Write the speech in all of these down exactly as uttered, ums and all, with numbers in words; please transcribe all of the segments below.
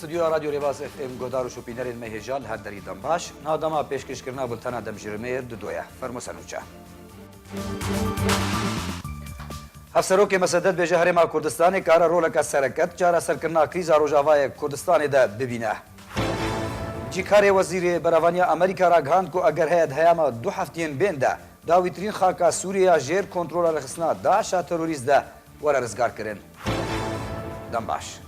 Stûdyoya Radyo Rêbaz F M guhdar û şopînerên me hêja li her derî dem baş. Niha dema pêşkêşkirina bultena demjimêr didoye. Fermo ser nûçe. Hevserokê M S D dibêje Herêma Kurdistanê kare roleke sereke di çareserkirina krîza Rojavayê Kurdistanê de bibîne. Cîkarê Wezîrê Berevaniya Amerîka ragihand ku eger heye di heyama du heftiyên bên de dawîtirîn xaka Sûriyê ya jêr kontrola rêxistina DAIŞ a terorîst de were rizgarkirin. Dem baş.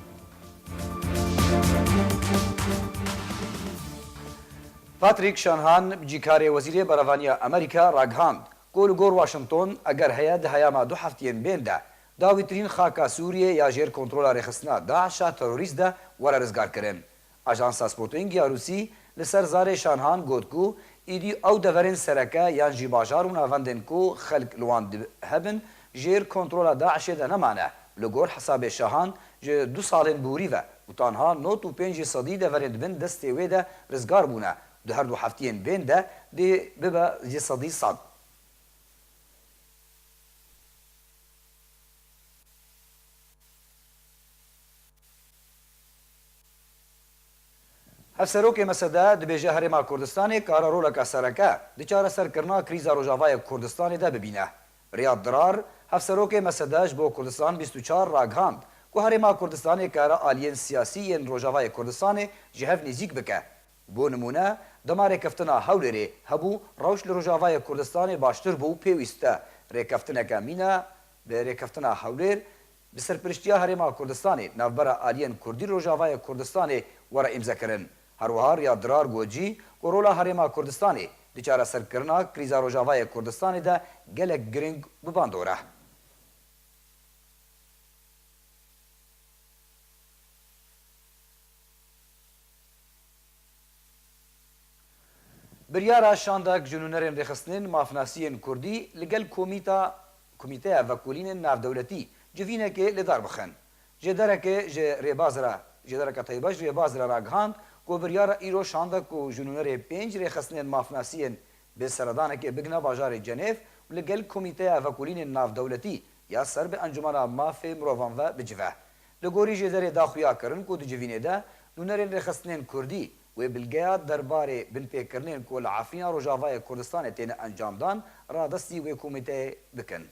Patrick Shanahan, cîkarê Wezîrê Berevaniya Amerîka ragihand ku li gor Washington eger heye di heyama du heftiyên bên de dawîtirîn xaka Sûriyê ya jêr kontrola rêxistina DAIŞ a terorîst de were rizgarkirin. Ajansa Sputnik ya Rûsî li ser zarê Şanhan got ku îdî ew deverên sereke yan jî bajar û navendên ku xelk li wan di-, hebin jêr kontrola DAIŞê de nemane. Li gor hesabê Şahan ji du salên borî ve û tanha nod û pêncî sedî deverên di bin destê wê de rizgar bûne, di her du heftiyên bên de dê bibe ji sedî sed. Hevserokê M S D dibêje Herêma Kurdistanê kare roleke sereke di çareserkirina krîza Rojavayê Kurdistanê de bibîne. Riyad Dirar, hevserokê M S D ji bo Kurdistan bîst û çar ragihand ku Herêma Kurdistanê kare aliyên siyasî yên Rojavayê Kurdistanê ji hev nêzîk bike. Bo nimûne, dema rêkeftina Hewlêrê hebû, rewş li Rojavayê Kurdistanê baştir bû û pêwîst e rêkeftineke mîna bi rêkeftina Hewlêr bi serpiriştiya Herêma Kurdistanê navbera aliyên Kurdî Rojavayê Kurdistanê were îmzekirin. Her wiha Riyad Dirar got jî ku rola Herêma Kurdistanê di çareserkirina krîza Rojavayê Kurdistanê de gelek girîng bi bandor e. Biryara şandek ji nûnerên rêxistinên mafnasiyên kurdî li gel komîta, Komîteya Vekolînên Navdewletî civînekê li dar bixin. Jêdereke ji rêbaz re, jêdereke teybe ji rêbaz re ragihand ku biryara îro şandek ku ji nûnerê pênc rêxistinên mafnasiyên bi seredanekê bigine bajarê Cenêv û li gel Komîteya Vekolînên Navdewletî ya ser bi Encûmena Mafê Mirovan ve bicive. Li gorî jêderê da xuya kirin ku di civînê de nûnerên rêxistinên kurdî wê bilgeya derbarê binpêkirinên ku li Efrîna Rojavayê Kurdistanê têne encamdan radestî wê komîteyê bikin.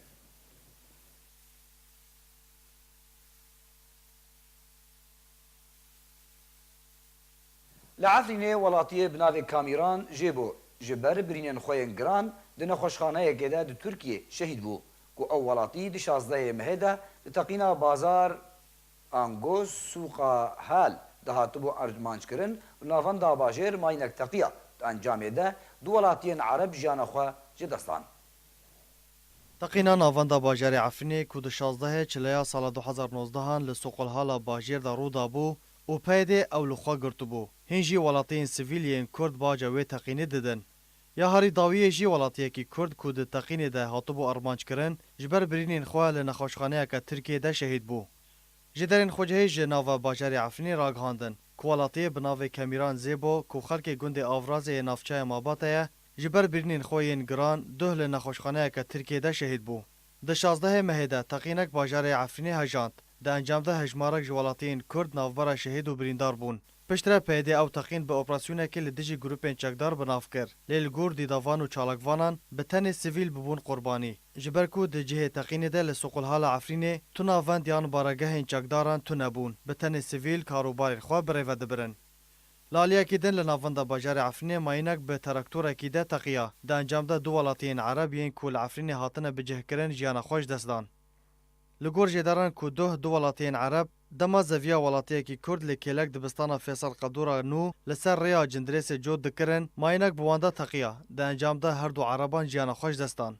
Li Efrînê welatiyê bi navê Kamîran Jêbo ji ber birînên xwe yên giran di nexweşxaneyekê de di Tirkiyê şehîd bû ku ew welatî di şazdehê mehê de di teqîna bazar Angos Sûqa Hal de hatibû armanckirin û navenda bajêr mayînek teqiya. Di encamê de du welatiyên Ereb jiyana xwe ji dest dan. Teqîna navenda bajarê Efrînê ku di şazdehê çileya sala du hezar nozdehan li Soqolhala bajêr de rû dabû û P Y D'ê ew li xwe girtibû. Hîn jî welatiyên sivîl yên Kurd baca wê teqînê didin. Ya herî dawiyê jî welatiyekî Kurd ku di teqînê de hatibû armanckirin, ji ber birînên xwe li nexweşxaneyeke Tirkiyê de şehîd bû. Jêderên xwecihî ji nava bajarê Efrînê ragihandin ku welatiyê bi navê Kemîran Zêbo ku xelkê gundê Avrazê yê navçeya Mabate ye, ji ber birînên xwe yên giran duh li nexweşxaneyeke Tirkiyê de şehîd bû. Di şazdehê mehê de teqînek bajarê Efrînê hejand. Di encam de hejmarek ji welatiyên Kurd navbera şehîd û birîndar bûn. Piştre P Y D ew teqîn bi operasyonekê li dijî grûpên çekdar bi nav kir. Lê li gor dîdavan û çalakvanan bi tenê sivîl bibûn qurbanî. Ji ber ku di cihê teqînê de li Soqolhala Efrînê tu navend yan baregehên çekdaran tune bûn, bi tenê sivîl karûbarên xwe bi rê ve dibirin. Li aliyekî din li navenda bajarê Efrînê mayînek bi traktorekî de teqiya. Di encam de du welatiyên Ereb yên ku li Efrînê hatine bicihkirin jiyana xwe ji dest dan. Li gor jêderan ku duh du welatiyên Ereb dema zeviya welatiyekî Kurd li kêlek dibistana Fêsal Qedûra nû li ser rêya Cindirêsê cot dikirin, mayînek bi wan de teqiya. Di encam de her du Ereban jiyana xwe ji dest dan.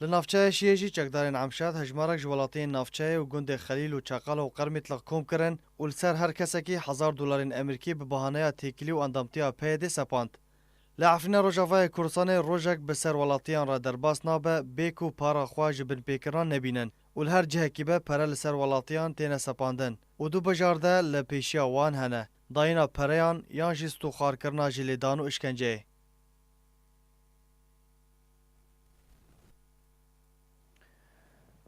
Li navçeya Şiyê jî çekdarên Emşad hejmarek ji welatiyên navçeyê û gundê Xelîl û Çeqal û Qermîtliq kom kirin û li ser her kesekî hezar dolarên Emerîkî bi bahaneya têkilî û endamtiya P Y D sepand. Li Efrîna Rojavayê Kurdistanê rojek bi ser welatiyan re derbas nabe bê ku para xwe ji binpêkirinan nebînin û li her cihekî be pere li ser welatiyan têne sepandin û du bajar de li pêşiya wan hene, dayîna pereyan yan jî stûxwarkirina ji lêdan û işkenceyê.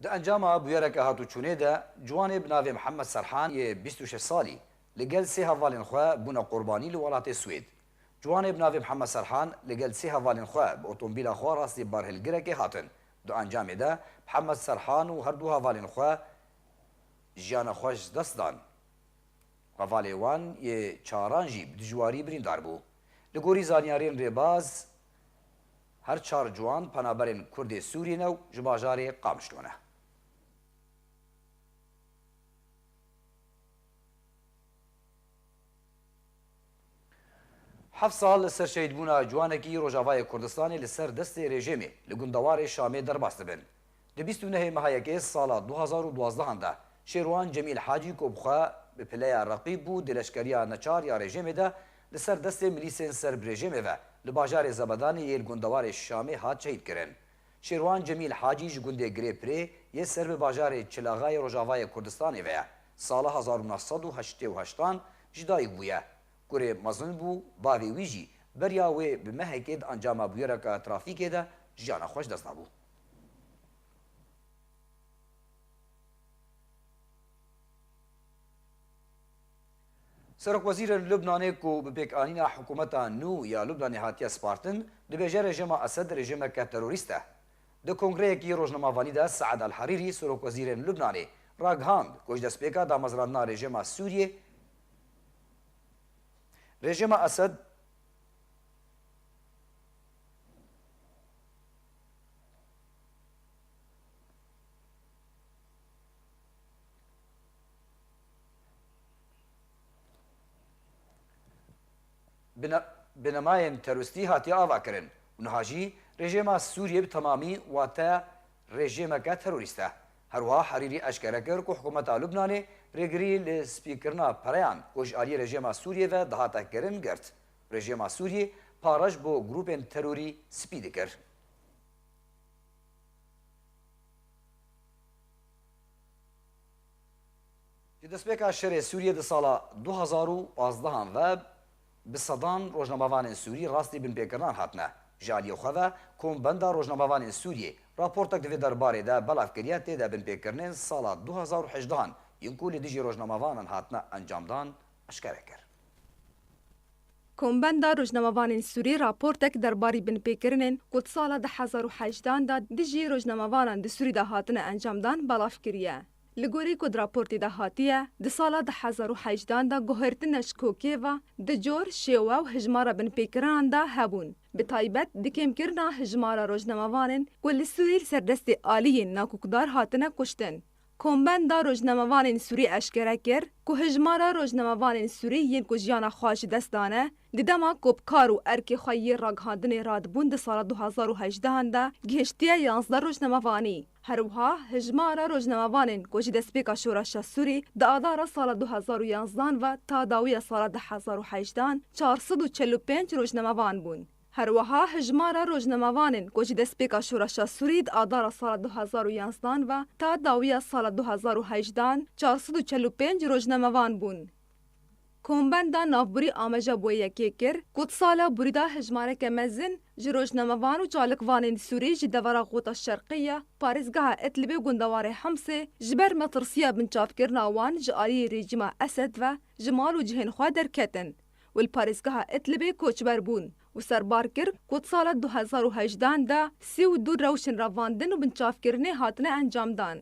Di encama bûyereke hatûçûnê de, ciwanê bi navê Mihemed Serhan yê bîst û şeş salî li gel sê hevalên xwe bûne qurbanî li welatê Swêd. Ciwanê bi navê Mihemed Serhan li gel sê hevalên xwe bi otomobîla xwe rastî barhilgirekê hatin. Di encamê de Mihemed Serhan û her du hevalên xwe jiyana xwe ji dest dan. Hevalê wan yê çaran jî bi dijwarî birîndar bû. Li gorî zanyariyên rêbaz, her çar ciwan penaberên Kurdê Sûrî ne û ji bajarê Qamişlo ne. Heft sal li ser şehîdbûna ciwanekî Rojavayê Kurdistanê li ser destê rejîmê li gundewarê Şamê derbas dibin. Di bîst û nehê meha yekê sala du hazar û duwazdeh de Şêrwan Cemîl Hacî ku bi xwe bi pileya reqîb bû di leşkeriya neçar ya rejîmê de li ser destê milîsên ser bi rejîmê ve li bajarê Zebedanê yê li gundewarê Şamê hat şehîd kirin. Şêrwan Cemîl Hacî ji gundê Girê Pirê yê ser bi bajarê Çilaxayê Rojavayê Kurdistanê ve ye. Sala hezar û neh sed û heştê û heştan ji dayik bûye. Kurê mezin bû, bavê wî jî beriya wê bi mehekê di encama bûyereke trafîkê de jiyana xwe ji dest dabû. Serokwezîrên Lubnanê ku bi pêkanîna hikûmeta nû ya Lubnanê hatiye spartin, dibêje rejîma Esed rejîmeke terorîst e. Di kongreyekî rojnamevanî de Saad El Herîrî, serokwezîrên Lubnanê, ragihand ku ji destpêka damezrandina rejîma Sûriyê, rejîma Esed bine-, binemayên terorîstî hatiye avakirin û niha jî rejîma Sûriyê bi temamî wateya rejîmeke terorîst e. Her wiha Herîrî eşkere kir ku hikûmeta Lubnanê rêgirî li spîkirina pereyan ku ji aliyê rejîma Sûriyê ve dihate kirin girt. Rejîma Sûriyê pare ji bo grûpên terorî spî dikir. Ji destpêka şerê Sûriyê di sala du hazar û pazdehan ve bi sedan rojnamevanên Sûrî rastî binpêkirinan hatine. Ji aliyê xwe ve Kombenda Rojnamevanên Sûriyê raportek di vê derbarê de belav kiriye, tê de binpêkirinên sala du hazar û hejdehan yên ku li dijî rojnamevanan hatine encamdan eşkere kir. Kombenda Rojnamevanên Sûrî raportek derbarî binpêkirinên ku di sala du hezar û hejdehan de dijî rojnamevanan di Sûrî de hatine encamdan belav kiriye. Li gorî ku di raportê de hatiye, di sala du hezar û hejdehan de guhertine ji kokê ve di cor, şêwe û hejmara binpêkirinan de hebûn. Bi taybet di kêmkirina hejmara rojnamevanên ku li Sûrî li ser destê aliyên nakokdar hatine kuştin. Kombenda Rojnamevanên Sûrî eşkere kir ku hejmara rojnamevanên Sûrî yên ku jiyana xwe ji dest dane, di dema ku bi kar û erkê xwe yê ragihandinê radibûn di sala du hazar û hejdehan de gihiştiye yanzdeh rojnamevanî. Her wiha hejmara rojnamevanên ku ji destpêka şoreşa Sûrî di adara sala du hazar û yanzdehan ve ta dawiya sala du hazar û hejdehan çar sed û çel û pênc rojnamevan bûn. Her wiha hejmara rojnamevanên ku ji destpêka şoreşa Sûrî di adara sala du hazar û yanzdehan ve ta dawiya sala du hazar û hejdehan çar sed û çel û pênc rojnamevan bûn. Kombenda Navborî ameja bo yekê kir ku di sala borî de hejmareke mezin ji rojnamevan û çalakvanên Sûrî ji devera Xota Şerqî ya parêzgeha Idlibê gundewarê Himsê ji ber metirsiya binçavkirina wan ji aliyê rejîma Esed ve ji mal û cihên xwe derketin û li parêzgeha Idlibê koçber bûn û serbar kir ku di sala du hezar û hejdehan de sî û du rewşên revandin û binçavkirinê hatine encamdan.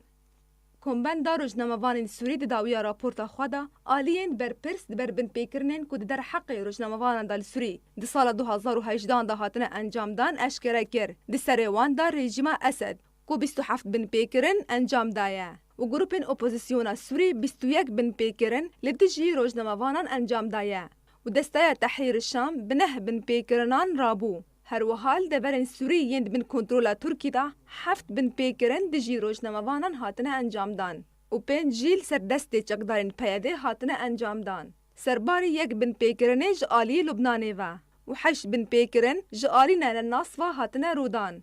Kombenda Rojnamevanên Sûrî di dawiya raporta xwe de aliyên berpirs di ber binpêkirinên ku di derheqê rojnamevanan de li Sûrî di sala du hezar û hejdehan de hatine encamdan eşkere kir. Di serê wan de rejîma Esed ku bîst û heft binpêkirin encam daye û grûpên opozîsyona Sûrî bîst û yek binpêkirin li dijî rojnamevanan encam daye û Desteya Tehrîr Şam bi neh binpêkirinan rabû. Her wiha li deverên Sûrî yên di bin kontrola Tirkî de heft binpêkirin dijî rojnamevanan hatine encamdan û pênc jî li ser destê çekdarên P Y D'ê hatine encamdan. Serbarî yek binpêkirinê ji aliyê Lubnanê ve û heşt binpêkirin ji alî nenenas ve hatine rûdan.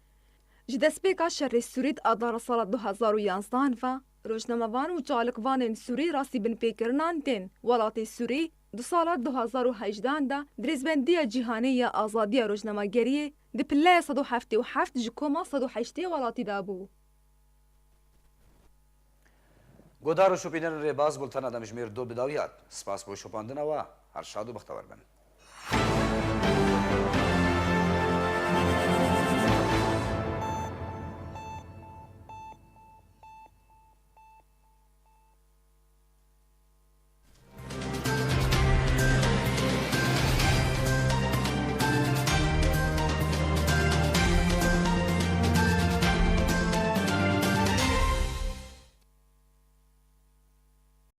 Ji destpêka şerê Sûrî di adara sala du hezar û yanzdehan ve, rojnamevan û çalakvanên Sûrî rastî binpêkirinan tên. Welatê Sûrî di sala du hezar û hejdehan de di rêzbendiya cîhanî ya azadiya rojnamegeriyê di pileya sed û heftê û heft ji koma sed û heştê welatî de bû. Godar û şopînerên rêbaz, bultena demjimêr do bi dawî hat. Spas bo şopandina we, her şad û bextewer bin.